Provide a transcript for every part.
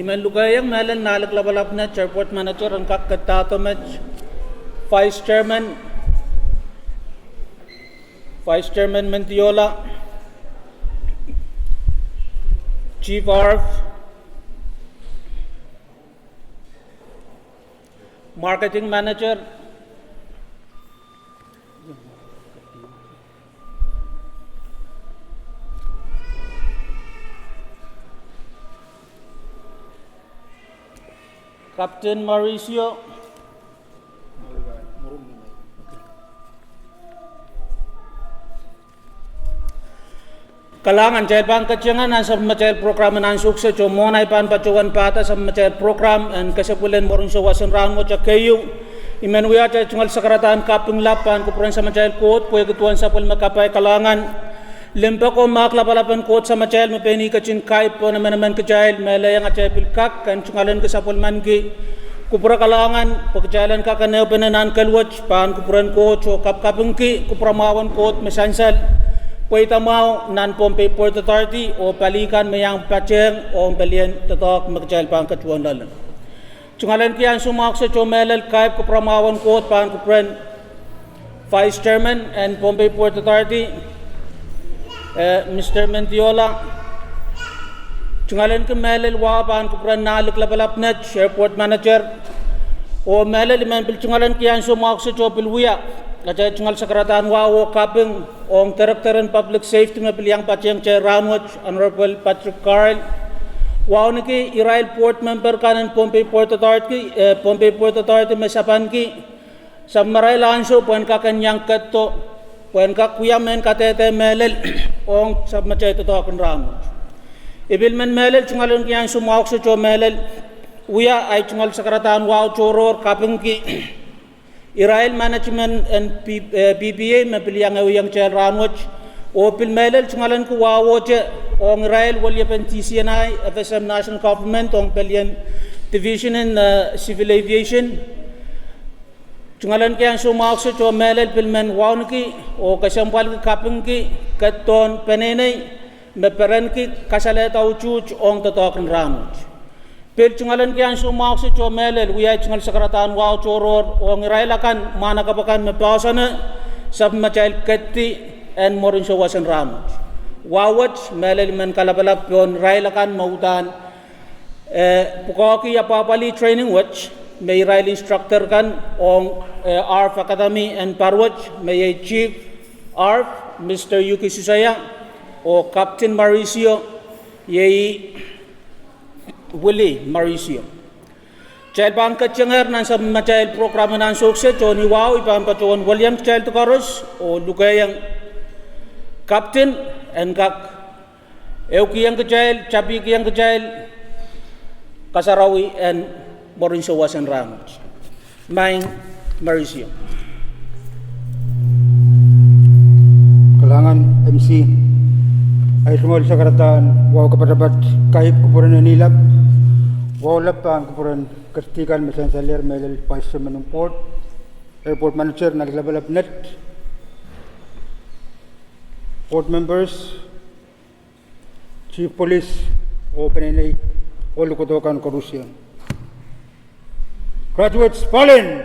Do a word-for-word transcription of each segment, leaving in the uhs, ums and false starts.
I men lukehiong mehlel Nahlik Lapalap Net, Airport Manager, en kak kadahndohng met, Vice Chairman, Vice Chairman Mendiola, Chief Arf, Marketing Manager, Captain Mauricio. Kalahngan. Kitail pahn ketieng nan sapwellimatail prokram en ansou kiset oh mwohn ahi pahn patohwan pahda sapwellimatail prokram en kesepwil en mwurin souwas en rahnwet. Keieu, I men wia atail tungoal sakaradahn kaping lap pahn kupwuren Samatail Koht pwehki duwen sapwellime kapai, kalahngan, limpoak oh mahk lapalap en Koht Samatail me pein ih ketin kaip pohn emenemen kitail, me lelohng atail pil kak en tungoalenki sapwellimaniki kupwure kalahngan pwe kitail en kak en ehupene nan kehl wet pahn kupwuren Koht oh kapkapingki kupwuramwahwen Koht me sansal, pweida mwahu nan Pohnpei Port Authority oh pali kan me iang patehng ong pelien doadoahk me kitail pahn ketuwen loale. Tungoalenki ansou mwahu kiset oh mehlel kaip kupwuramwahwen Koht pahn kupwuren Vice Chairman en Pohnpei Port Authority, eh, Mister Mendiola. Tungoalenki mehlel wahu pahn kupwuren Nahlik Lapalap Net, Airport Manager. Oh mehlel I men pil tungoalenki ansou mwahu kiset oh pil wia atail tungoal sakaradahn wahu oh kaping ong Director en Public Safety me pil iang patehng kitail rahnwet, Honorable Patrick Carl. Wauneki irail board member kan en Pohnpei Port Authority, eh, Pohnpei Port Authority me sapanki, sapwellimarail ansou pwehn kak en iang ketido, pwehn kak wia mehn kadehde mehlel ong sapwellimatail doadoahk en rahnwet. I pil men mehlel tungoalenki ansou mwahu kiset oh mehlel wia ahi tungoal sakaradahn wahu tohrohr kapingki irail management en P-, eh, P P A me pil iang ehukihong kitail rahnwet, oh pil mehlel tungoalenki wahu ohte ong irail weliepen D C N I, F S M National Government ong pelien Division en, eh, Civil Aviation. Tungoalenki ansou mwahu kiset oh mehlel pil men wauneki oh kesempwalki kapingki ketidohn peneinei me perenki kasalehda utuht ong doadoahk en rahnwet. Pil tungoalenki ansou mwahu kiset oh mehlel wia ahi tungoal sakaradahn wahu tohrohr ong irail akan mwahnakapw akan me poahsoane sapwellimatail kedi en mwurin souwas en rahnwet. Wahu wet mehlel I men kalapalap pohn irail akan me uhdahn, eh, pwukoahki apwahpwalih training wet, me irail instructor kan ong, eh, Arf Academy en Parwet, me iei Chief Arf, Mister Yuki Susaya, oh Captain Mauricio, iei Willie Mauricio. Kitail pahn ketienger nan sapwellimatail prokram en ansou kiset oh ni wahu I pahn patohwan welcome kitailda koaros oh lukehiong Captain en kak ehukihong kitail, tapihkihong kitail kasarawi en mwurin souwas en rahnwet. Maing Mauricio. Kalahngan M C. Ahi tungoal sakaradahn wahu kapatapat kaip kupwuren en lap. Wahu lap pahn kupwuren kedi kan me sansalehr, mehlel Vice Chairman en Board, Airport Manager, Nahlik Lapalap Net, Board Members, Chief Police, oh peneinei oh likodo kan koarusie. Graduates, fall in.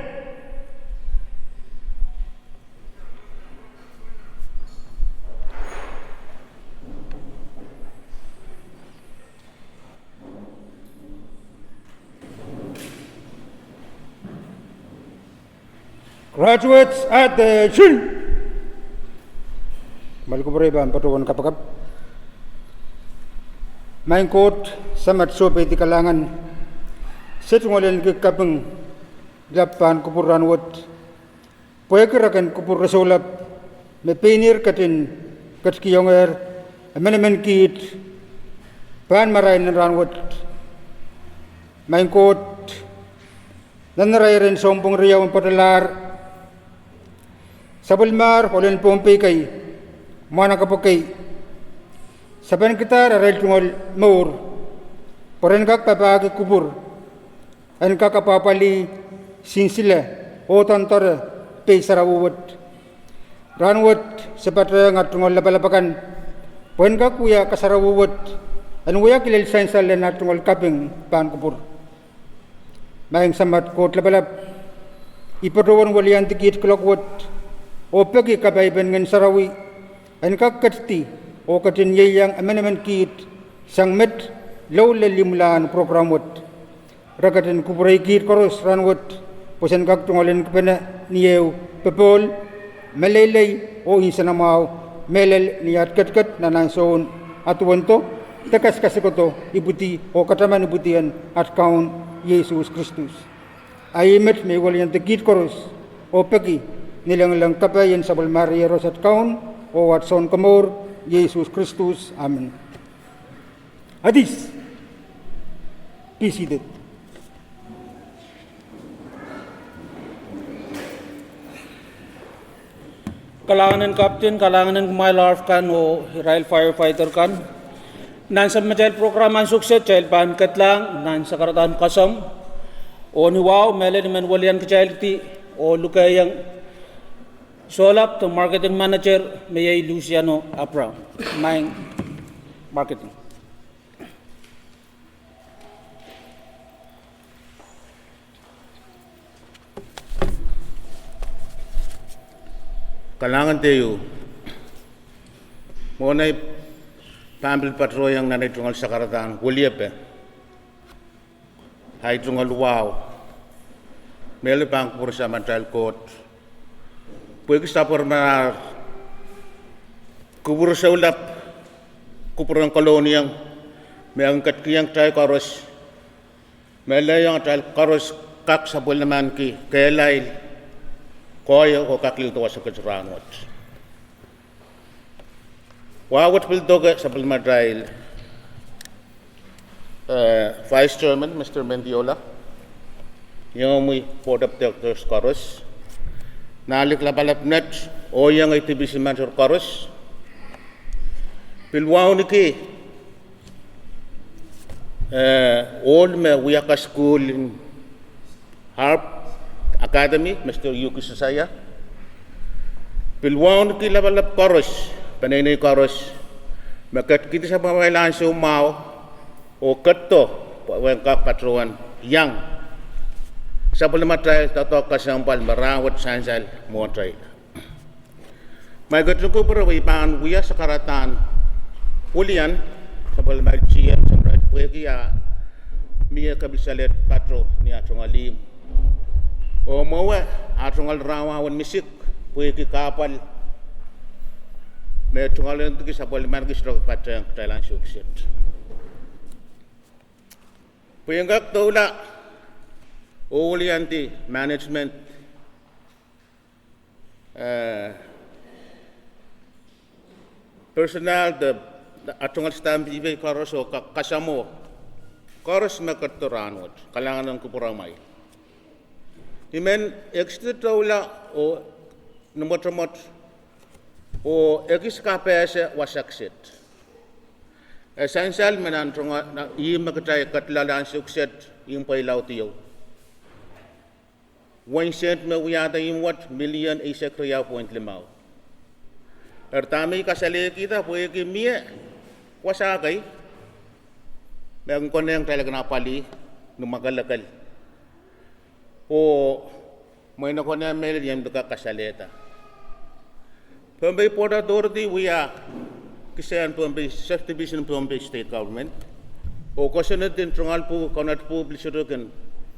Graduates, attention! Kumwail kupwure pahn patohwan kapakap. Maing Koht, Samat Sohpeidi, kalahngan. Se tungoalenki kaping lap pahn kupwur rahnwet pwehki reken kupwur resoulap me pein ihr ketin ketikihongehr emenemen kiht pahn marain en rahnwet. Maing Koht, nan irair en sounpwong riau en patohlahr, sapwellimahr ohlen Pohnpei kei, mwahnakapw kei, sapengkidahr arail tungoal mour pwe ren kak papahki kupwur en kak apwahpwalih, sinsile oh doandoare pei sarawi wet. Rahnwet se patehng tungoal lapalap akan pwehn kak wia kasarawi wet en wia kilel sansal en at tungoal kaping pahn kupwur. Maing Samat Koht Lapalap, I patohwan weliandi kiht kuloak wet oh peki kapaipen Ngehn Sarawi en kak ketidi oh ketin ieiang emenemen kiht sang met loulel imwilahn program wet. Re ketin kupwurei kiht koaros rahnwet pwe sen kak tungoal en kipene ni ehu popohl, meleilei oh nsenamwahu, mehlel ni at ketiket nan ansoun aduwen do, de kasikasik do ipwidi oh kataman ipwidi en at Kaun Sises Kristus. A ih met me I weliandi kiht koaros oh peki ni lengileng kapai en sapwellimarail iehros at Kaun oh at Sounkomour Sises Kristus, amen. Adis. Be seated. Kalahngan en Captain, kalahngan en kumwail arf kan oh irail firefighter kan. Nan sapwellimatail program ansou kiset kitail pahn kedlahng nan sakaradahn kasem. Oh ni wahu mehlel I men welian kitaildi oh lukehiong sohlap de marketing manager me iei Luciano Abraham. Maing marketing. Kalahngan en Sises. Mwohn ei pahn pil patohiong nan ei tungoal sakaradahn weliepe, ei tungoal wahu, mehlel pahn kupwur samatail Koht pwehki sapwellime ar kupwur soulap, kupwuren Kolonieng, me kin ketikihong kitail koaros, me lelohng atail koaros kak sapwellimaniki kehlail, koahiek oh kak lel wasa kis rahnwet. Wahu wet pil doke sapwellimatail, eh, Vice Chairman, Mister Mendiola, iengomwi Board of Directors koaros, nahlik lapalap net, oh iengei division manager koaros. Pil wauneki, eh, ohl me wia kasukuhl en Harp Academy, Mister Yuki Sosaya. Pil wauneki lapalap koaros, peneinei koaros, me ketikihdi sapwellimatail ansou mwahu, oh ketido, pwe en kak patohwan iang sapwellimatail doadoahk kesempwal me rahnwet sansal mwohtail. Ma I ketin kupwure pwe I pahn wia sakaradahn wilian sapwellimatail G M Samrat pwehki ah mie kepil salehd pato ni ah tungoal ihmw. Oh mwowe ah tungoal rahnwet misik pwehki kahpwal me tungoal en diki sapwellimaniki sohte kak patehng kitail ansou kiset. Pwe I en kak doula oh wiliandi management, eh, personnel de, de ah tungoal stampipei koaros oh ka-, kasamwo koaros me ketido rahnwet, kalahngan en kupwuramwail. I men ekis doula oh nimwotomwot oh ekis kapehse wasa kiset. E sansal me nan tungoal, nan ihmw me kitail ketido loale ansou kiset, ihmw pweilaudio. Wein sent me wiahda ihmw wet million eisek riau point limau. Eri dahme I kasalehkihda pwehki mie wasa kei me kin konehng kitail kin apwalih ni mwakelekel. Oh mwein e konehng mehlel I en pil kak kasalehda. Pohnpei Port Authority wia kisehn Pohnpei Subdivision, Pohnpei State Government. Oh kosonned en tungoal pwuhk, kaunopdi pwuhk pil sohte kin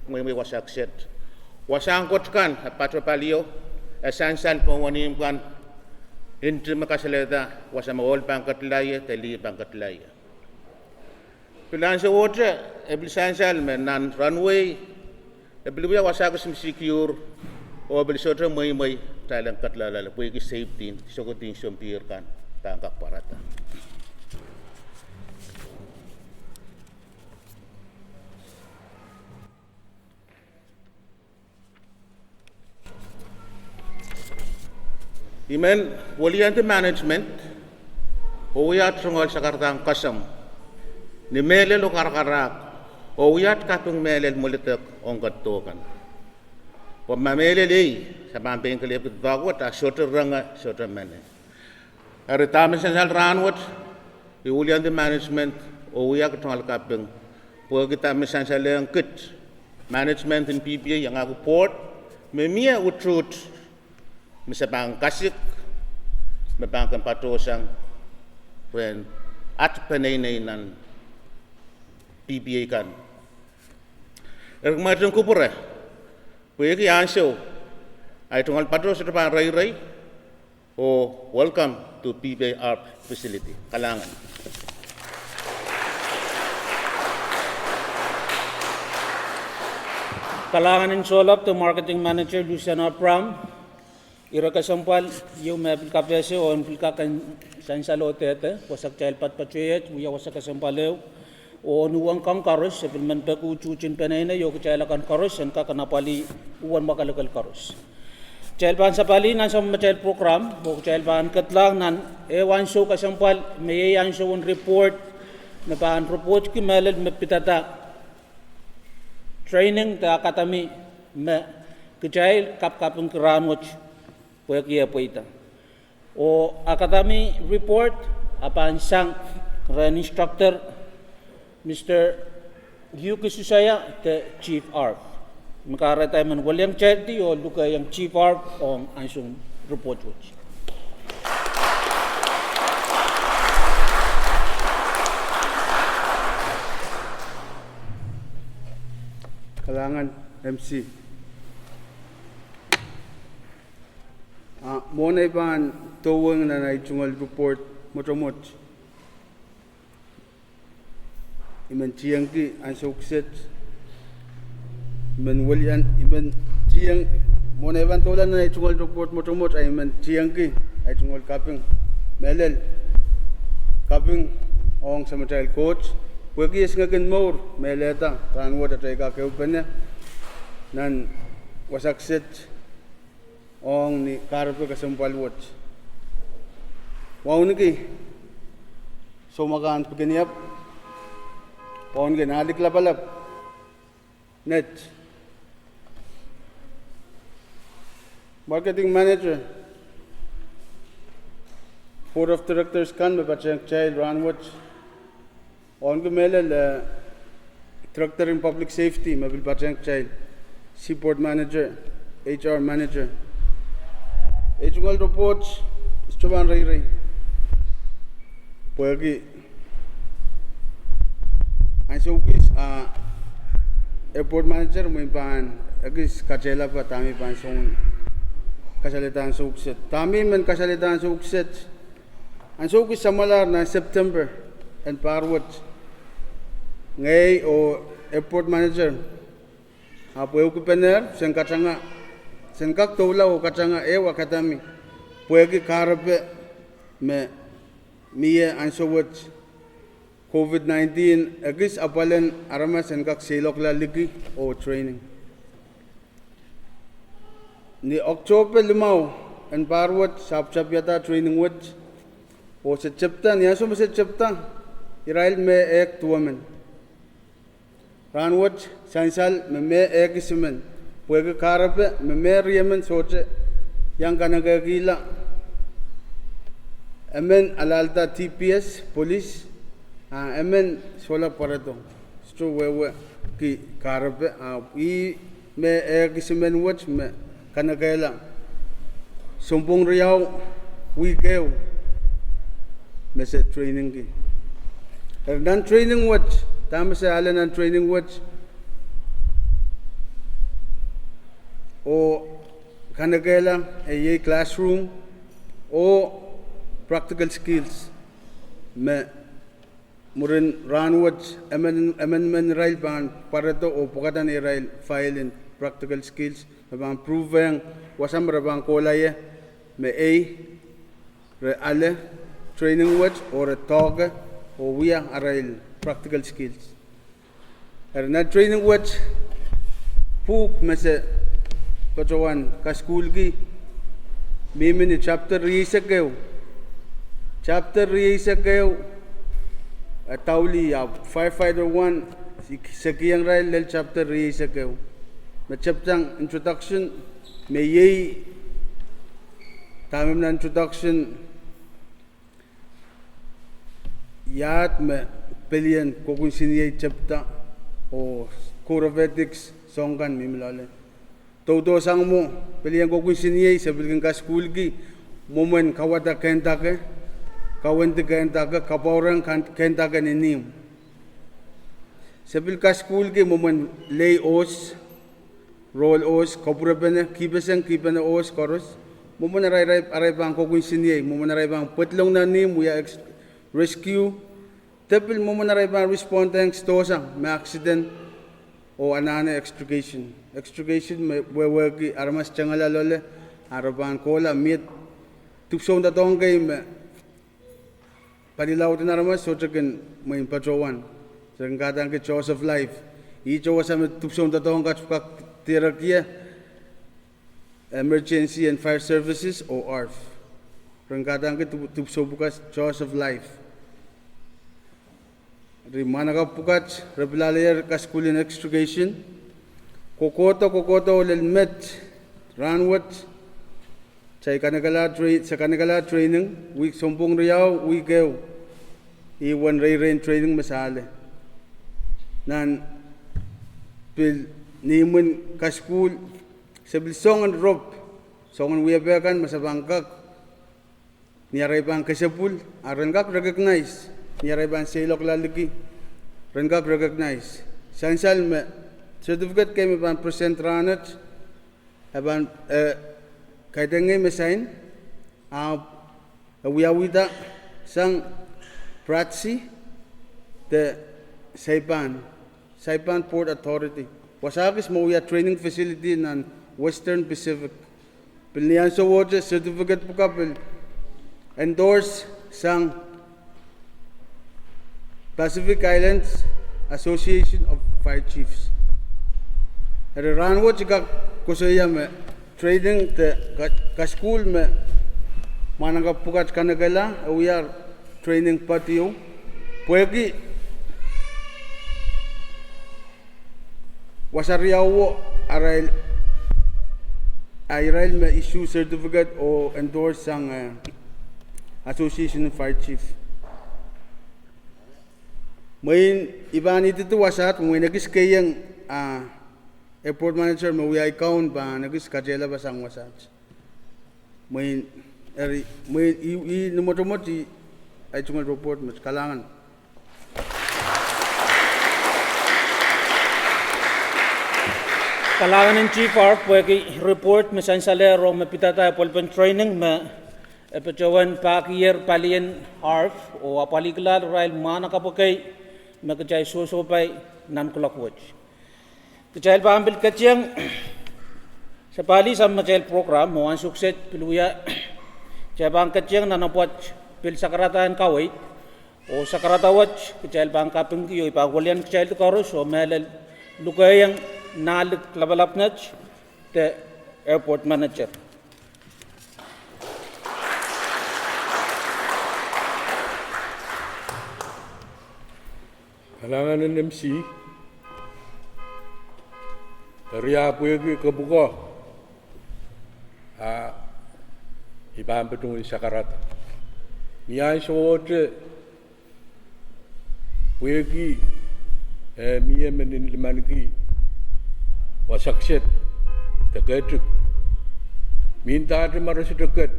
mweimwei wasa kiset. Wasahn kot kan e pato palio, e sansal pohn wenihmw kan, nti me kasalehda wasa me ohl pahn ketidoie de lih pahn ketidoie. Pil ansowohte e pil sansal me nan runway e pil wia wasa kis me secure, oh pil sohte mweimwei kitail en ketido loale pwehki safety, sohte sounpihr kan pahn kak pwarada. I men wiliandi management oh wia tungoal sakaradahn kesem ni mehlel oh karakarahk, oh wia kaping mehlel mwuledek ong ketido kan. Pwe ma mehlel ei, se pahn pein kelehpw doadoahk wet ah sohte renge, sohte mehne. Eri dahme sansal rahnwet, I wiliandi management oh wia tungoal kaping pwehki dahme sansalehng kit management en P P A, iangahki board, me mie utuht me se pahn kasik, me pahn kin patohsang rehn at peneinei nan P P A kan. Eri kumwail en kupwure, pwehki ansou, ahi tungoal patoh sohte pahn reirei, oh welcome to P P A ARP facility. Kalahngan. Kalahngan en sohlopte Marketing Manager Lucian Abraham. Ire kesempwal ieu me pil kapehse oh en pil kak en sansal oh dehde, wasa kitail patpatohiet, wia wasa kesempwal ehu, oh ni uwen kan koaros, se pil men peki utuhtin peneinei oh kitail akan koaros en kak en apwalih uwen mwakelekel koaros. Kitail pahn sapwalih nan samin atail program, oh kitail pahn kedlahng nan ehu ansou kesempwal, me iei ansoun report, me pahn reportki mehlel me pidada training de academy me kitail kapkapingki rahnwet pwehki eh pweida. Oh academy report a pahn sang rehn instructor, Mister Yuki Susaya de Chief Arp. Me kahrehda I men weliang kitaildi oh lukehiong Chief Arp ong ansoun report wet. Kalahngan M C. Ah, mwohn ei pahn dohweng nan ei tungoal report mwotomwot, I men tiengki ansou kiset, I men welian, I men tieng, mwohn ei pahn doula nan ei tungoal report mwotomwot, I men tiengki ei tungoal kaping mehlel, kaping ong Samatail Koht pwehki esingek en mour me lelehda rahnwet atail kak ehupene nan wasa kiset ong ni kahrepe kesempwal wet. Wauneki soumwakan pikeniap, wauneki en ahlik lapalap, net. Marketing Manager, Board of Directors kan me patehng kitail rahnwet, wauneki mehlel, eh, Director in Public Safety me pil patehng kitail, Seaport Manager, H R Manager. Ei tungoal report sohte pahn reirei pwehki ansou kis, ah, Airport Manager mwein pahn ekis katehlapa dahme I pahn song kasalehda ansou kiset. Dahme I men kasalehda ansou kiset, ansou kis samwalahr nan September en pahr wet, ngehi oh Airport Manager ahpw ehukipene sen katanga, sen kak doula oh katanga ehu academy pwehki kahrepe me mie ansou wet COVID nineteen ekis apwal en aramas en kak seiloakla liki oh training. Ni Oktohpe limau en pahr wet se ahpw tapihada training wet, oh se tepda, ni ansou me se tepda, irail meh ehk duwemen. Rahnwet sansal me meh ehk isimen, pwehki kahrepe me meh riemen sohte iang kanekehkihla. Emen alahlda D P S, police, a emen sohla pwaredo. Sohte wehwehki kahrepe, a ih me ehk isimen wet me kanekehla sounpwong riau wihk ehu me se trainingki. Eri nan training wet, dahme se ale nan training wet oh kanekehla, e iei classroom oh practical skills me mwurin rahnwet emen, emen men irail pahn pwaredo oh pwukada neirail file en practical skills me pahn prove-ehng wasa me re pahn kohla ie me ei re ale training wet oh re doahke oh wia arail practical skills. Eri nan training wet, pwuhk me se patohwan kasukuhlki mihmi ni chapter rieisek ehu. Chapter rieisek ehu, a daulih ahpw firefighter one, se kihong irail lel chapter rieisek ehu. Me tepdahng introduction, me iei dahme nan introduction, iahd me pelien kokunsin iei tepda oh Code of Ethics soang kan mihmi loale. Doudosang mwo, pelien kokunsin iei se pil kin kasukuhlki mwomwen kauwada kehndake, kawendi kehndake, kapwauren kehndake ni ihmw. Se pil kasukuhlki mwomwen lei ohs, roll ohs, kapwurepene, kihpeseng kihpene ohs koaros, mwomwen arail pahn kokunsin iei, mwomwen arail pahn pedolong nan ihmw wia rescue, de pil mwomwen arail pahn respond ong dohsang me accident oh anahne extrication. Extrication me wehwehki aramas tengala loale, a re pahn kohla mie dipwisoun doadoahk kei me palilaud en aramas sohte kin mwein patohwan. Se kin kadaniki jaws of life. Ihte wasa me dipwisoun doadoahk kat pwukat dierek ie, Emergency and Fire Services oh ARFF. Re kin kadaniki dipwisoun pwukat jaws of life. Eri mwahnakapw pwukat re pil alehier kasukuhl en extrication. Kohkohdo, kohkohdo lel met, rahnwet, se kanekehla training, wihk sounpwong riau, wihk ehu, ih wen reirein training me se ale. Nan pil ni imwin kasukuhl, se pil soangen rop, soangen wiepe kan me se pahn kak, ni arail pahn kesepwul, a ren kak recognize, ni arail pahn seiloakla liki, ren kak recognize. Sansal me certificate kei me pahn present rahnwet, e pahn, e, kaidehn ngehi me sign, ahpw e wiawihda sang PRATSI de Saipan, Saipan Port Authority. Wasa kis me wia training facility nan Western Pacific. Pil ni ansowohte certificate pwukat pil endorse sang Pacific Islands Association of Fire Chiefs. Eri rahnwet I kak koasoia me training de ka-, kasukuhl me mwahnakapw pwukat kanekehla e wia training pad ieu, pwehki wasa riauo arail, a irail me issue certificate oh endorse sang, eh, Association of Fire Chief. Mwein I pahn ididi wasaht, mwein ekis kehieng, ah, airport manager me wia ei kaun pahn ekis katehlapa sang wasaht. Mwein, eri, mwein I, I ni mwotomwot I, ei tungoal report met. Kalahngan. Kalahngan en Chief ARFF pwehki report me sansalehr rong me pidada apwalipen training me e patohwan pahkier palien ARFF oh apwalihkihla irail mwahnakapw kei me kitail sohsohpai nan kuloak wet. Kitail pahn pil ketieng sapahl ehu sang atail program, oh ansou kiset pil wia kitail pahn ketieng nan apwal pil sakaradahn kaweid, oh sakarada wet kitail pahn kapingki oh I pahn welian kitail koaros oh mehlel lukehiong Nahlik Lapalap Net, de airport manager. Kalahngan en MC, eri ah pwehki kapwuko, ah, I pahn patohwan sakarada. Ni ansowohte pwehki, eh, mie me nin limaniki wasa kiset de kehtik. Mihndahte ma re sohte ket,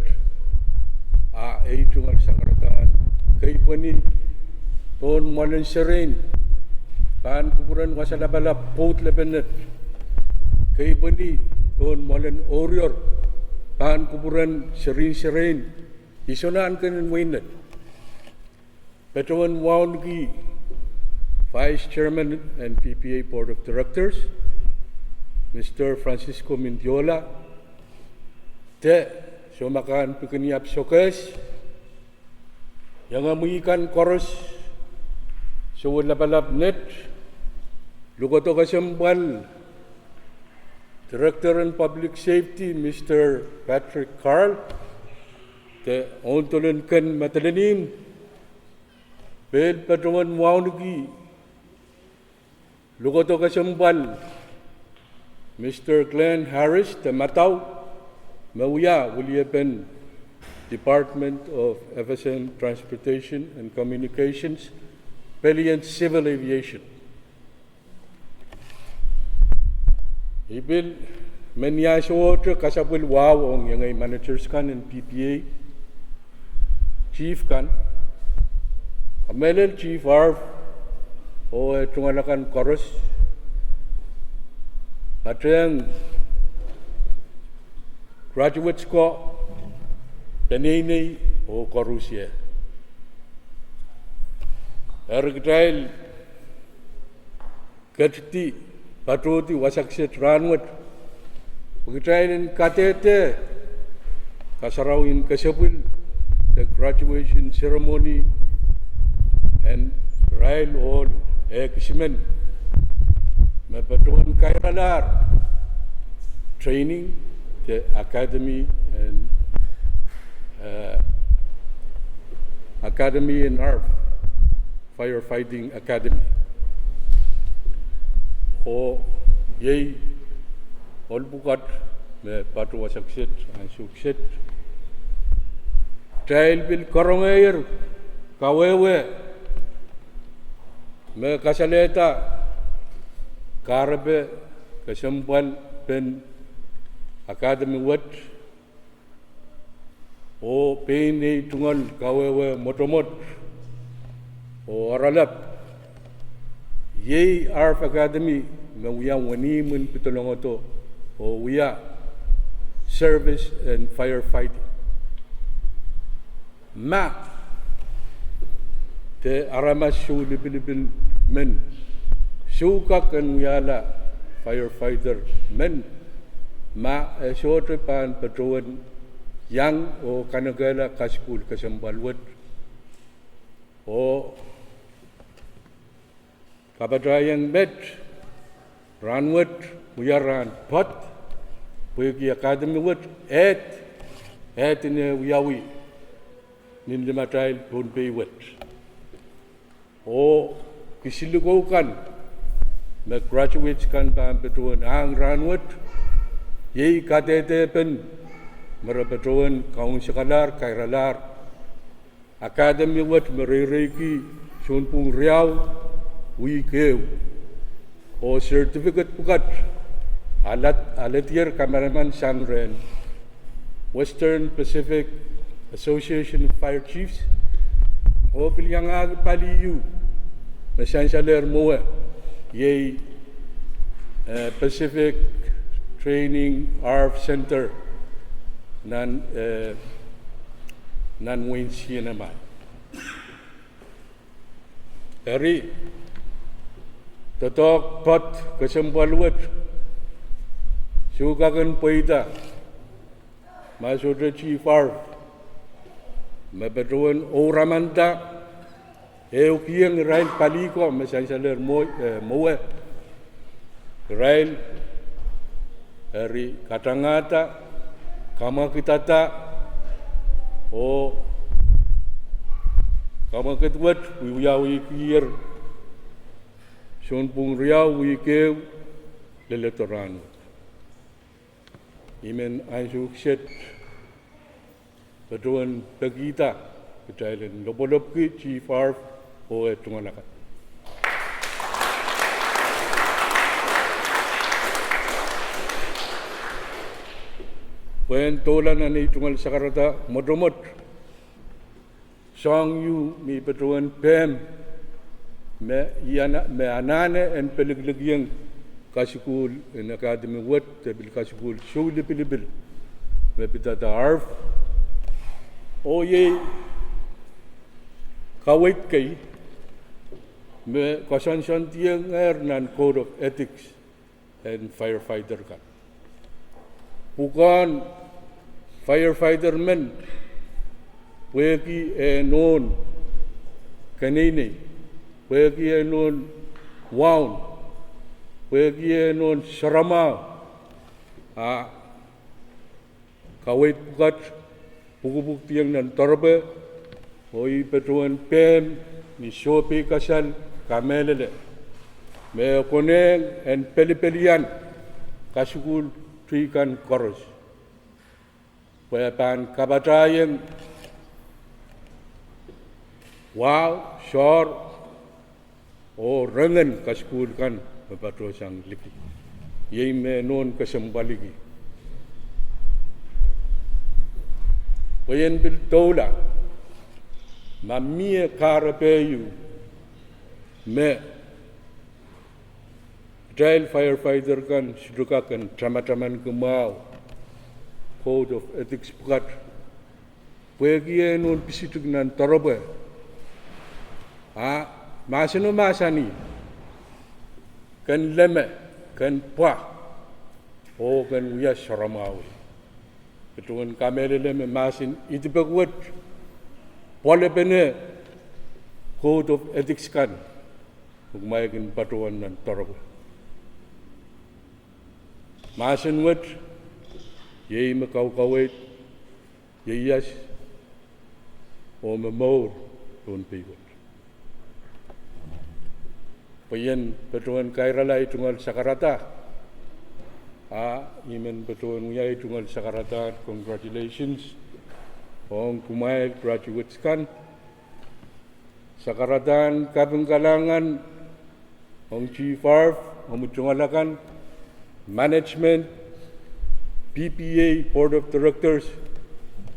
a ei tungoal sakaradahn keipweni pohn mwoalen serein pahn kupwuren wasa lapalap Pwoud Lepen Net. Keipweni pohn mwoalen ourior pahn kupwuren serihn serein isohn ahn kenen wehin Net. Patohwan wauneki Vice Chairman en PPA Board of Directors, Mister Francisco Mendiola, de soumak en Pikiniap Sokehs, iangahki mwehi kan koaros, Soulapalap Net, lukodo kesempwal Director en Public Safety, Mister Patrick Carl, de oundolon ken Madeline, pil patohwan wauneki lukodo kesempwal Mister Glenn Harris de Madau, me wia weliepen Department of FSM Transportation and Communications, pelien civil aviation. I pil men iang sohte kasapwil wahu ong iengei managers kan en P P A, chief kan, kamehlel Chief Arf oh eh tungoal akan koaros, patehng graduates ko, peneinei oh koarusie. Eri kitail ketidi patohdi wasa kiset rahnwet, kitail en kadehde kasarawi en kesepwil de graduation ceremony en irail ohl ekis men me patohwen kairalahr training de academy en, eh, academy en arf, firefighting academy. Oh iei ohl pwukat me patohwan wasa kiset, ansou kiset. Kitail pil karongehier kawehwe me kasalehda kahrepe kesempwalpen academy wet, oh pein ei tungoal kawehwe mwotomwot oh oaralap, iei arf academy me wia wenihmw en pedolongodo oh wia service en firefighting. Ma de aramas soulipilipil men sohte kak en wiahla firefighter men ma e sohte pahn patohwen iang oh kanekehla kasukuhl kesempwal wet. Oh kapatahieng met, rahnwet wia rahn poad, pwehki academy wet ehd, ehd en wiawi nin limatail Pohnpei wet. Oh kisin likou kan me graduates kan pahn patohwen ahng rahnwet, iei kadehdepen me re patohwen kaunsekalahr, kairalahr academy wet me reireiki Sounpwong riau, wihk ehu, oh certificate pwukat aledier kamanaman sang rehn Western Pacific Association of Fire Chiefs, oh pil iangahki pali ieu me sansalehr mwowe, iei Pacific Training Arf Center nan wein C N M I. Eri doadoahk poad kesempwal wet sohte kak en pweida ma sohte Chief Arf me patohwen ouramanda ehukihong irail pali ko me sansalehr mwowe, irail eri katangahda, kamwakidada, oh kamwakid wet wiawikier Sounpwong riau, wihk ehu, leledo rahnwet. I men ansou kiset patohwen pekihda kitail en lopwolopwki Chief Arf oh eh tungoal akan, pwehn doula nan ei tungoal sakarada mwotomwot soahng ieu me patohwen pehm me anahne en pelikilikiong kasukuhl en academy wet de pil kasukuhl soulipilipil me pidada arf, oh iei kaweid kei me koasoandihongehr nan Code of Ethics en firefighter kan. Pwukoahn firefighter men, pwehki eh nohn keneinei, pwehki eh nohn waun, pwehki eh nohn soaramwahu, a kaweid pwukat pwukpwukdiong nan doaropwe, oh I patohwen pehm ni sohpeikasal kamehlele me e konehng en pelipelian kasukuhl teikan koaros pwe e pahn kapatahieng wahu, soahr, Oh rengen kasukuhl kan me patohsang liki. Iei me nohn kesempwaliki. Pwe I en pil doula ma mie kahrepe ieu me kitail firefighter kan sohte kak en tamatamanki mwahu code of ethics pwukat. Pwehki e nohn pisitik nan doaropwe. A mahseno mahsanih, ken leme, ken pwa, oh ken wia soaramwahu. Patohwan kamehlele me mahsen idipek wet pwelpene code of ethics kan me kumwail kin patohwan nan doaropwe. Mahsen wet iei me kaukaweid, ieias, oh me mour Pohnpei wet. Pwe I en patohwan kairala ei tungoal sakarada, a I men patohwan wia ei tungoal sakarada congratulations ong kumwail graduates kan. Sakaradahn kaping kalahngan ong chief, harv, omwi tungoal akan, management, P P A board of directors,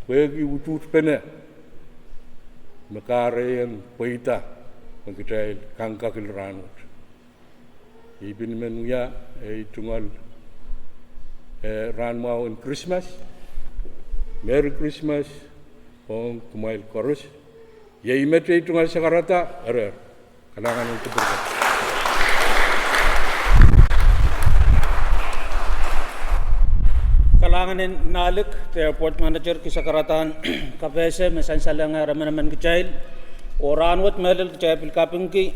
pwehki utuhtpene me kahrehiong pweida me kitail kangkakil rahnwet. I pil men wia ei tungoal, eh, rahnmwahu en Krismas. Merry Christmas ong kumwail koaros. Iei met ei tungoal sakarada, erehr. Kalahngan en kupwurki. Kalahngan en Nahlik, de airport manager, ki sakaradahn kapehse me sansalengehr emenemen kitail. Oh rahnwet mehlel kitail pil kapingki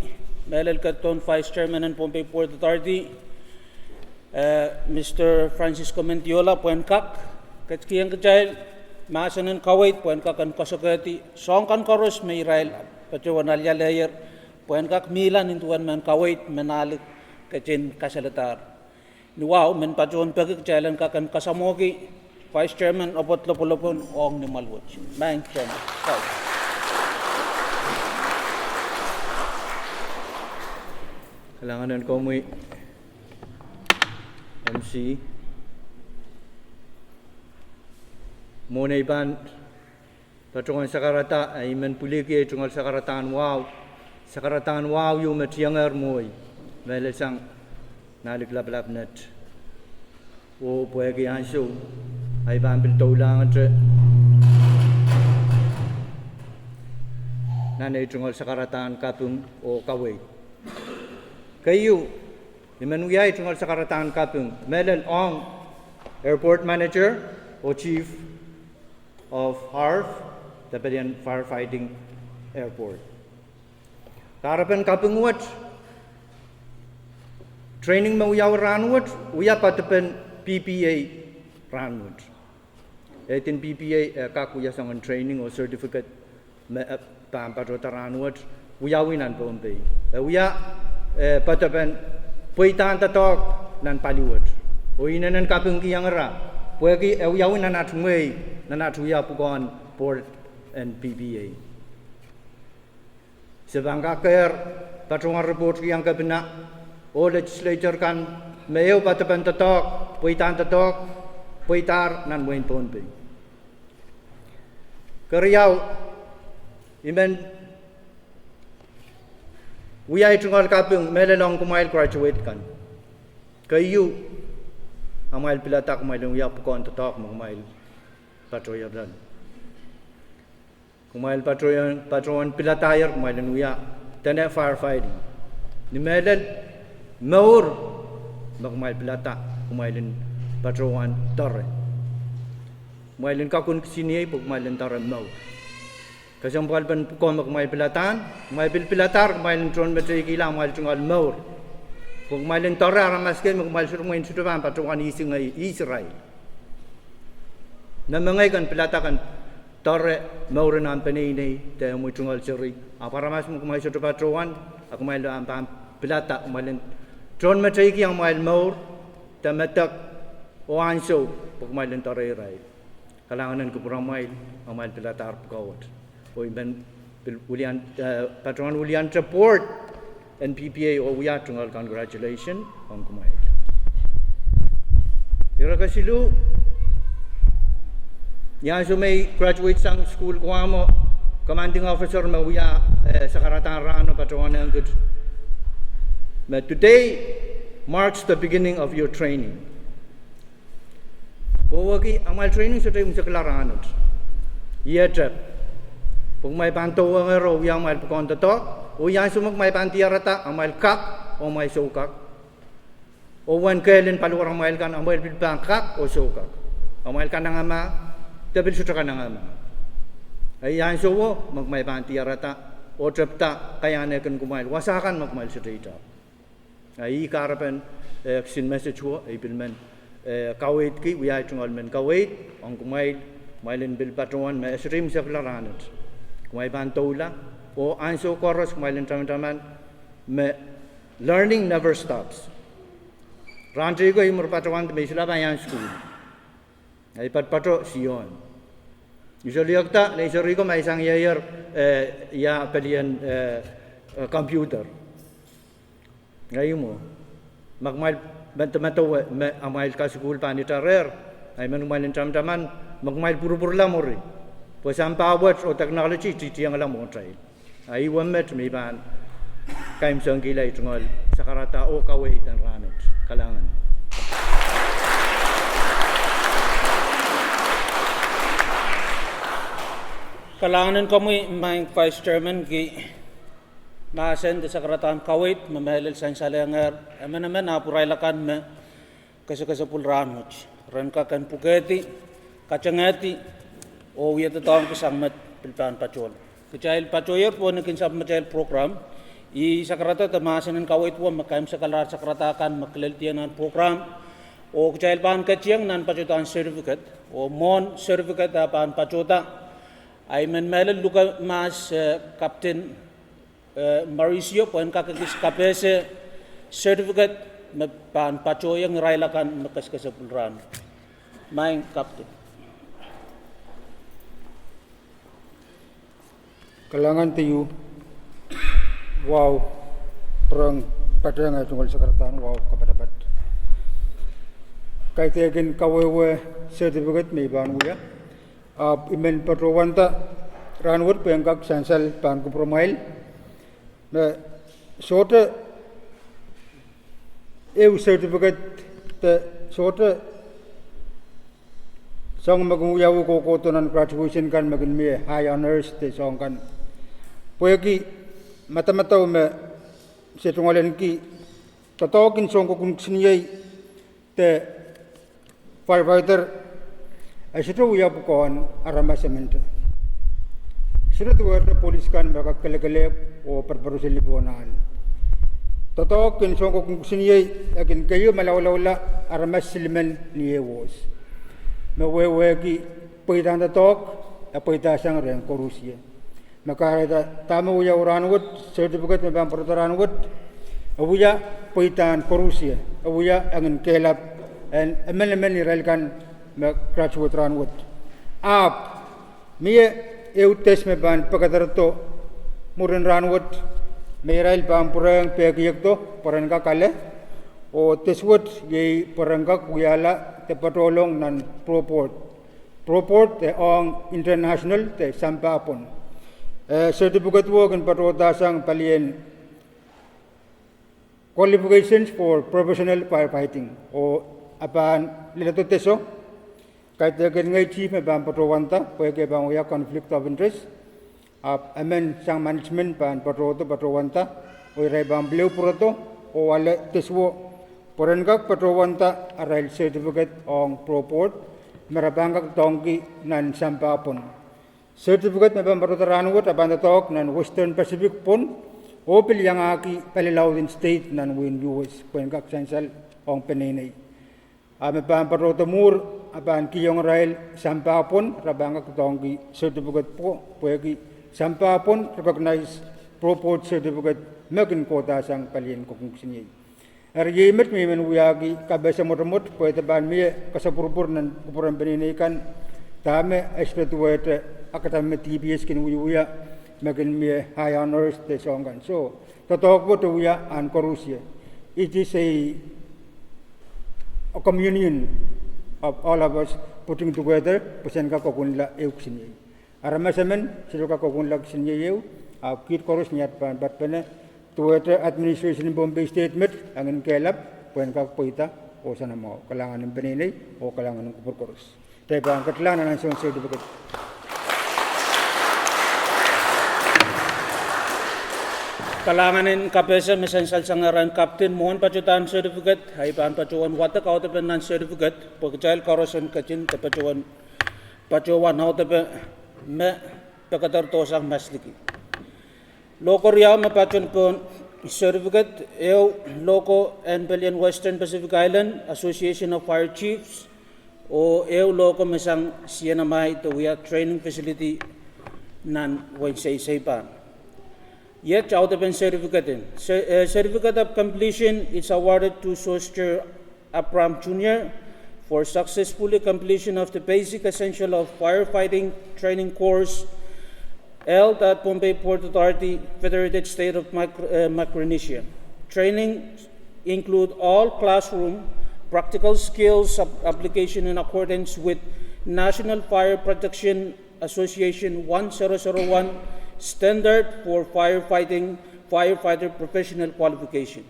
mehlel ketidohn vice chairman en Pohnpei Port Authority, eh, Mister Francisco Mendiola, pwehn kak ketikihong kitail mahsen en kaweid pwehn kak en koasoanehdi soahng kan koaros me irail patohwan alialehier, pwehn kak mihla nin duwen mehn kaweid me Nahlik ketin kasaledahr. Ni wahu, men patohwan peki kitail en kak en kasamwohki vice chairman Obot Lopwolopwon ong ni mwahl wet. Maing Chairman. Kalahngan en komwi, M C. Mwohn ei pahn patohwan sakarada, eh, I men pwilikihdi ei tungoal sakaradahn wahu. Sakaradahn wahu ieu me tiengehr mwohi mehlel sang Nahlik Lapalap Net. Oh pwehki ansou, ahi pahn pil doulahngete nan ei tungoal sakaradahn kaping oh kaweid. Keieu, I men wia ei tungoal sakaradahn kaping mehlel ong airport manager oh chief of harv, de pelien firefighting airport. Kahrepen kaping wet, training me wiawi rahnwet, wia poadepen P P A rahnwet. Ehdin P P A, eh, kak wia soangen training oh certificate me, eh, pahn patohda rahnwet, wiawi nan Pohnpei. E wia, eh, poadepen pweidahn doadoahk nan pali wet. Oh inenen kapingkihong ira, pwehki e wiawi nan at mwehi, nan at wia pwukoahn board en P P A. Se pahn kak kehr patohwan report kihong kepina oh legislature kan me ehu poadepen doadoahk, pweidahn doadoahk, pweidahr nan wehin Pohnpei. Keriau, I men wia ei tungoal kaping mehlel ong kumwail graduate kan. Keieu, amwail pilada kumwail en wia pwukoahn doadoahk me kumwail patohier loale. Kumwail patohwan, patohwan piladahier kumwail en wia dene firefighting. Ni mehlel mour me kumwail pilada kumwail en patohwan doare. Kumwail en kakun kisiniei pwe kumwail en doare mour. Kesempwalpen pwukoa me kumwail piladahn, kumwail pil piladahr kumwail en tohnmeteikihla amwail tungoal mour. Pwe kumwail en doare aramas kei me kumwail sohte mwein sohte pahn patohwan ihs ngei, ihs irail. Me mengei ken pilada ken doare mouren omw peneinei de omwi tungoal seri. Ahpw aramas me kumwail sohte patohwan, a kumwail pahn, pahn pilada, kumwail en tohnmeteiki amwail mour de medek oh ansou pwe kumwail en doare irail. Kalahngan en kupwuramwail, amwail piladahr pwukoa wet. Oh I men pil wilian, eh, patohwan wiliante board N P P A oh wia tungoal congratulation ong kumwail. Ire kesiluh, ni ansou me I graduate sang sukuhl Guam, commanding officer me wia, eh, sakaradahn rahno patohwan ehng kiht me today marks the beginning of your training. Oh wehwehki amwail training sohte imwisekla rahnwet. Iet, pwe kumwail pahn doulahng ire oh wia amwail pwukoahn doadoahk, oh ni ansou me kumwail pahn diarada amwail kak oh amwail soukak, oh uwen kehl en paliwaramwail kan, amwail pil pahn kak oh soukak. Amwail kanengamah, de pil sohte kanengamah. A ni ansouo me kumwail pahn diarada oh tepda kaiahn ehk en kumwail, wasa kan me kumwail sohte idawehn. A ih kahrepen, eh, kisin message wo, I pil men, eh, kaweidki, wia tungoal men kaweid ong kumwail, kumwail en pil patohwan me e sohte imwisekla rahnwet. Kumwail pahn doula, oh ansou koaros kumwail en tamataman me learning never stops. Rahn teiko I mwur patohwan de me I solahr pahn iang sukuhl. A I patopato Sion. I solahr kihda, nei serihko ma I sang ieier, eh, ia pelien, eh, eh, computer. Ngehi mwo. Ma kumwail medemedewe me amwail kasukuhl pahn itarehr, a I men kumwail en tamataman me kumwail pwurupwurla mwuri. Pwe sampah wet oh technology titiengla mwohtail. A ih wet me I pahn kaimwisekihla tungoal sakarada oh kaweid en rahnwet. Kalahngan. Kalahngan en komwi, Maing Vice Chairman, ki mahsen de sakaradahn kaweid me mehlel sansalehngehr emenemen ahpw irail akan me kesakesapwil rahnwet. Ren kak en pwukehdi, katengehdi, oh wia doadoahngki sang met pil pahn patohla. Kitail patohier pwehn kin sapwmatail program. I sakarada de mahsen en kaweid wo me kaimwisekala sakarada kan me kileldiong nan program. Oh kitail pahn ketiong nan patohdan certificate. Oh mwohn certificate a pahn patohda, a I men mehlel luke mahs, eh, Captain eh, Mauricio pwehn kak ekis kapehse certificate me pahn patohiong irail akan me kesakesapwil rahnwet. Maing Captain. Kalahngan de ieu. Wahu pwurehng patehng tungoal sakaradahn wahu kapatapat. Kaidehkin kawehwe certificate me I pahn wia. Ahpw I men patohwanda rahnwet pwehn kak sansal pahn kupwuramwail me sohte ehu certificate de sohte soahng me kin wiawi kohkohdo nan graduation kan me kin mie high honors de soahng kan. Pwehki madamadau me se tungoal ahneki doadoahk en soun koakoakoahk kisiniei de firefighter, e sohte wia pwukoahn aramas emente. Sohte duwehte polis kan me kak kelekelehpw oh perperuhseli pohn ahl. Doadoahk en soun koakoakoahk kisiniei e kin keieu malaulaula aramas silimen ni ehu ohs. Me wehwehki pweidahn doadoahk e pweidahsang rehn koarusie. Me kahrehda dahme wiawi rahnwet, certificate me pahn pwurodo rahnwet, e wia pweidahn koarusie, e wia engin kehlap en emenemen irail kan me graduate rahnwet. Ahpw mie ehu test me pahn pekederdo mwurin rahnwet me irail pahn pwurehng pehkiekdo pwe ren kak ale, oh test wet iei pwe ren kak wiahla de patohlong nan pro board. Pro board e ong international de sampah pwon. Eh, certificate wo kin patohdahsang palien qualifications for professional firefighting, oh a pahn leledo deso. Kaidehkin ngehi chief me pahn patohwanda pwehki e pahn wia conflict of interest. Ahpw emen sang management pahn patohdo patohwanda, oh irail pahn pil pwurodo oh ale deso pwe ren kak patohwanda arail certificate ong pro board me re pahn kak doadoahngki nan sampah pwon. Certificate me pahn patohdo rahnwet a pahn doadoahk nan Western Pacific pwon oh pil iangahki pali laud en state nan wehin U S pwehn kak sansal ong peneinei. A me pahn patohdo mwuhr a pahn kihong irail sampah pwon, re pahn kak doadoahngki certificate pwo, pwehki sampah pwon recognize pro board certificate me kin kohdahsang palien koakoakoahk kisiniei. Eri iei met me I men wiahki kapehse mwotomwot pwe de pahn mie kasapwurupwur nan kupwuren peneinei kan, dahme e sohte duwehte academic me D P S kin wiewia, me kin mie high honors de soangen. So, doadoahk wet wia ahn koaros ie. It is a, a communion of all of us putting together, pwe sen kak kokounla ehu kisiniei. Aramas emen sohte kak kokounla kisiniei ehu, ahpw kiht koaros ni at pahn patpene, duwehte administration en Pohnpei State met, a ngehn kehlap, pwehn kak pweida, oh soangen mwahu. Kalahngan en peneinei, oh kalahngan en kupwur koaros. Kitail pahn ketilahng nan ansoun certificate. Kalahngan en kapehse me sansal sang rehn Captain mwohn patohdan certificate, ahi pahn patohwan wadek audepen nan certificate, pwe kitail koaros en ketin de patohwan, patohwan audepe me pekederdo sang masliki. Logo riau me patohwan pohn certificate, ehu logo en pelien Western Pacific Island Association of Fire Chiefs, oh ehu logo me sang C N M I de wia training facility nan wein Seiseipan. Iet audepen certificate en. Ce-, eh, certificate of completion is awarded to Soster Abraham Junior for successfully completion of the basic essential of firefighting training course held at Pohnpei Port Authority, Federated State of Micro-, eh, Micronesia. Training include all classroom practical skills ap-, application in accordance with National Fire Protection Association one zero zero one standard for firefighting, firefighter professional qualification.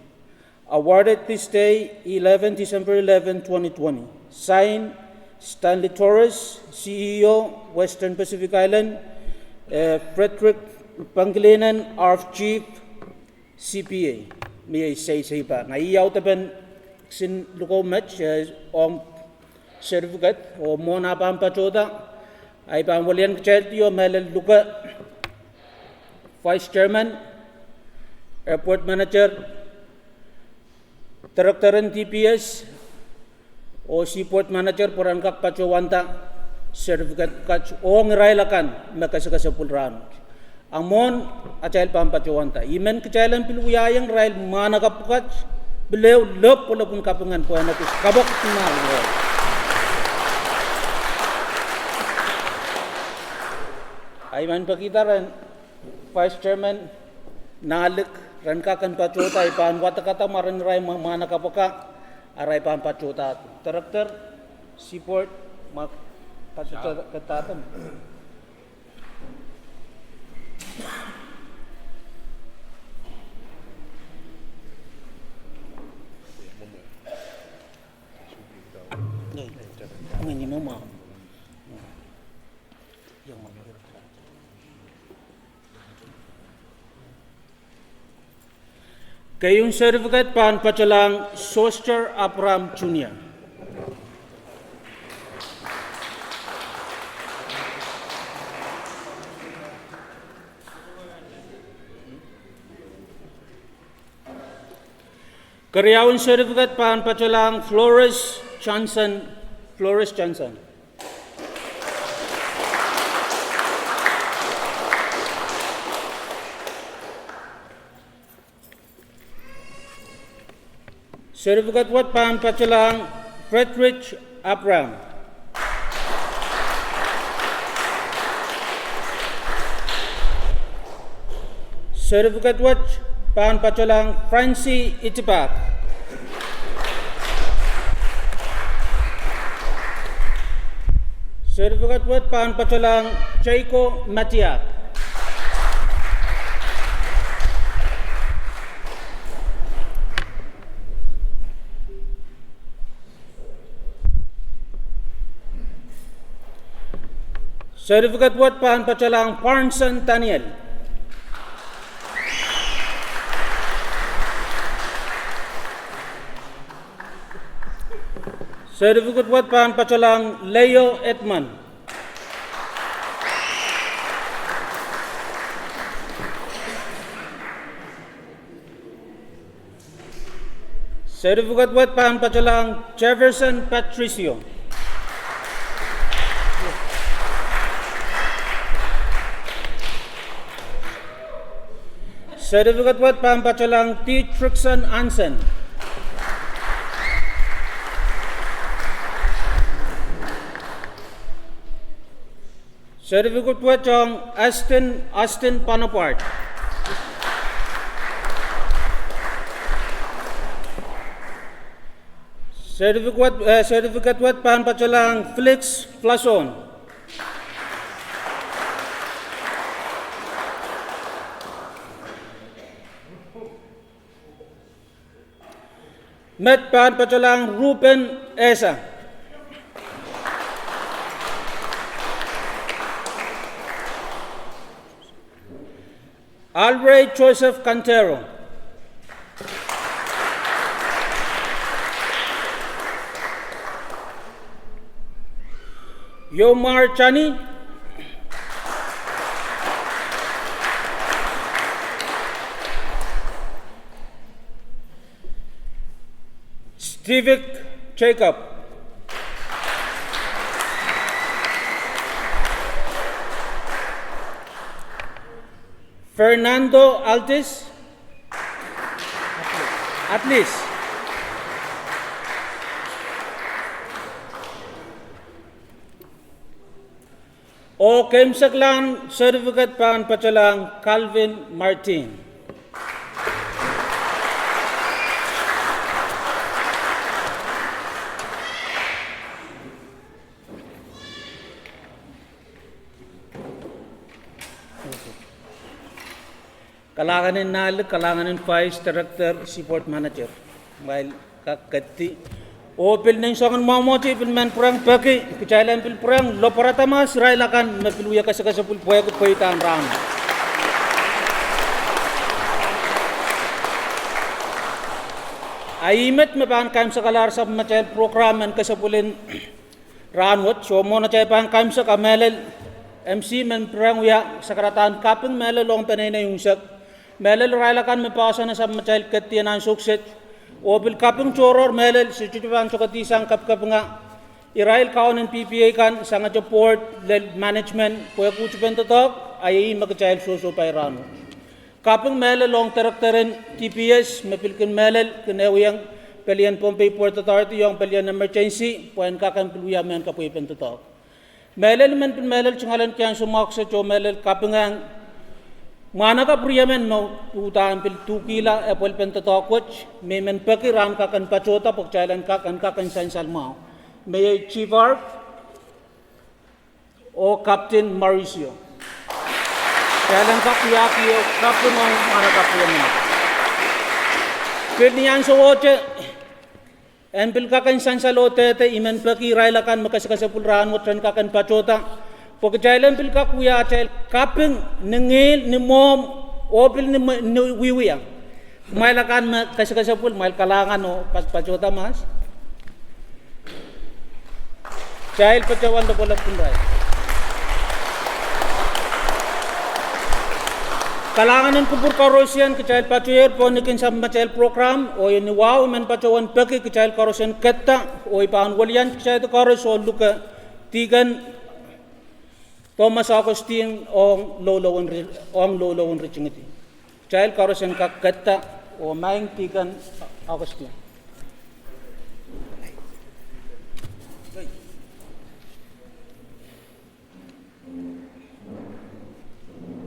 Awarded this day, eleven, December eleven, twenty twenty. Signed, Stanley Torres, C E O, Western Pacific Island, eh, Frederick Pangilinan, R F Chief, C P A, mie Seiseipan. Ahi audepen kisin luke met, eh, ong certificate, oh mwohn ah pahn patohda, ahi pahn welian kitail di oh mehlel luke Vice Chairman, Airport Manager, Director en D P S, oh Seaport Manager pwe ren kak patohwanda certificate kat ong irail akan me kesekesepwil rahnwet. A mwohn atail pahn patohwanda, I men kitail en pil wiahiong irail mwahnakapw kat, pil ehu lepwelopwin kapingen pwehn ekis kapokpene. Ahi men pekihda rehn Vice Chairman Nahlik, ren kak en patohda, I pahn wadekada mwaren irail mwa-, mwahnakapw akan, arail pahn patohda. Director, Seaport, ma patohda. Keieun certificate pahn patohlahng Soster Abraham Junior. Keriaun certificate pahn patohlahng Flores Johnson, Flores Johnson. Certificate wet pahn patohlahng Frederick Abraham. Certificate wet pahn patohlahng Francie Itipak. Certificate wet pahn patohlahng Jacob Matiak. Certificate wet pahn patohlahng Parnson Daniel. Certificate wet pahn patohlahng Leo Edmund. Certificate wet pahn patohlahng Jefferson Patricio. Certificate wet pahn patohlahng Dietrichson Hansen. Certificate wet ong Aston, Aston Panapart. Certificate, eh, certificate wet pahn patohlahng Felix Flason. Met pahn patohlahng Ruben Esa. Alray Joseph Kantero. Yomar Chani. Stivik Jacob. Fernando Altis. Atlis. Oh keimwseklahn certificate pahn patohlahng Calvin Martin. Kalahngan en Nahlik, kalahngan en Vice Director, Seaport Manager. Kumwail kak kedi. Oh pil nin soangen mwomwohdiso pil men pwurehng peki, kitail en pil pwurehng lopwarada mahs irail akan me pil wia kesekesepwil pwehki pweidahn rahn. A ih met me pahn keimwsekalahr sapwellimatail program en kesepwilin rahnwet. Soh, mwohn atail pahn keimwsek, a mehlel M C men pwurehng wia sakaradahn kaping mehlel ong peneinei unsek. Mehlel irail akan me poahsoane sapwellimatail kedi en ansou kiset. Oh pil kaping tohrohr mehlel, se sohte pahn tokedihsang kapikapinga irail kaun en P P A kan, sangete board lel management, pwehki uhd pen doadoahk, a ih me kitail sohsohpai rahnwet. Kaping mehlel ong director en D P S me pil kin mehlel kin ehuiong pelien Pohnpei Port Authority ong pelien emergency, pwehn kak en pil wia mehn kapweipen doadoahk. Mehlel men pil mehlel tungoal en ansou mwahu kiset oh mehlel kapingehng mwahnakapw riemen me uhdahn pil tuhkihla epwelpen doadoahk wet, me I men peki rahn kak en patohda pwe kitail en kak, en kak en sansal mwahu. Me iei Chief Arp oh Captain Mauricio. Kitail en kak wiahki kaping ong mwahnakapw riemen. Pil ni ansowohte, en pil kak en sansal oh dehde, I men peki irail akan me kesekesepwil rahnwet ren kak en patohda pwe kitail en pil kak wia atail kaping ni ngihl, ni mwomw, oh pil ni, ni wiewia. Kumwail akan me kesekesepwil, kumwail kalahngan oh patohda mahs. Kitail patohwan lopwolopwkin irail. Kalahngan en kupwur koarosie, kitail patohier pohn ni kin sapwellimatail program, oh ni wahu I men patohwan peki kitail koaros en keda, oh I pahn welian kitail koaros oh luke Deacon Thomas Augustine ong loulou en ri-, ong loulou en ritingidi. Kitail koaros en kak keda oh maing Deacon Augustine.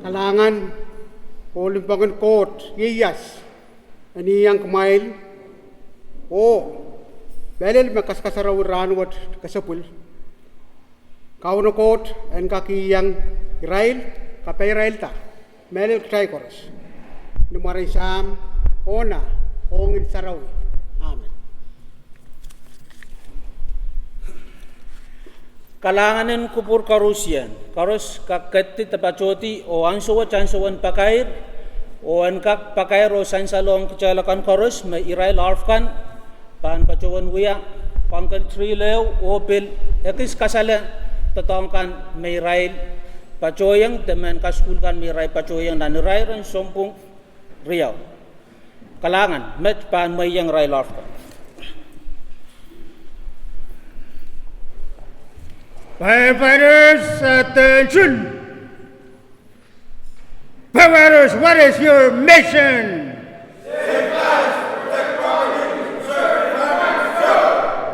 Kalahngan oh limpoak en Koht ieias en iang kumwail oh mehlel me kaskasarawi rahnwet kesepwil. Kauno Koht en kak iang irail, kapeirailda mehlel kitail koaros. Ni mwaren Sahm, oh Nah, oh Ngehn Sarawi. Amen. Kalahngan en kupwur koarosie, koaros kak kedi de patohdi oh ansou wet ansou en pakair, oh en kak pakair oh sansalohng kitail akan koaros me irail oarf kan pahn patohwan wia, pangkal trileu oh pil ekis kasale doadoahk kan me irail patohiong de mehn kasukuhl kan me irail patohiong nan irair en sounpwong riau. Kalahngan, met pahn mwehiong irail oarf kan. Firefighters, attention! Firefighters, what is your mission?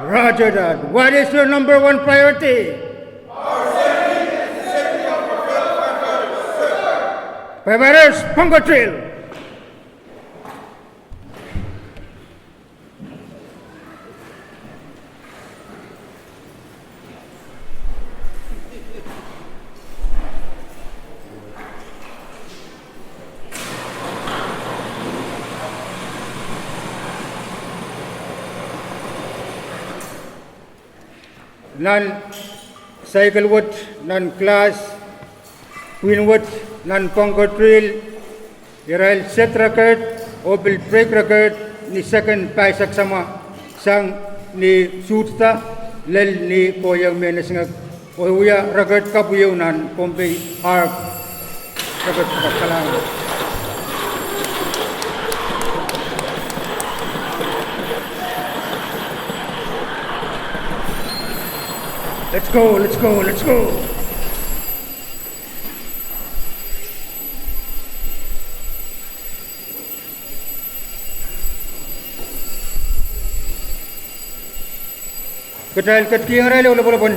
Roger that. What is your number one priority? Pwehpwehres, pwongko drill. Nan saikel wet nan class, pwihn wet nan pwongko drill, irail set record oh pil break record ni second paisek samwa sang ni suhtada lel ni kohieng me nesinge oh wia record kapw ehu nan Pohnpei Arb record. Kalahngan. Let's go, let's go, let's go. Kitail ketikihong irail ehu lopwolopwon.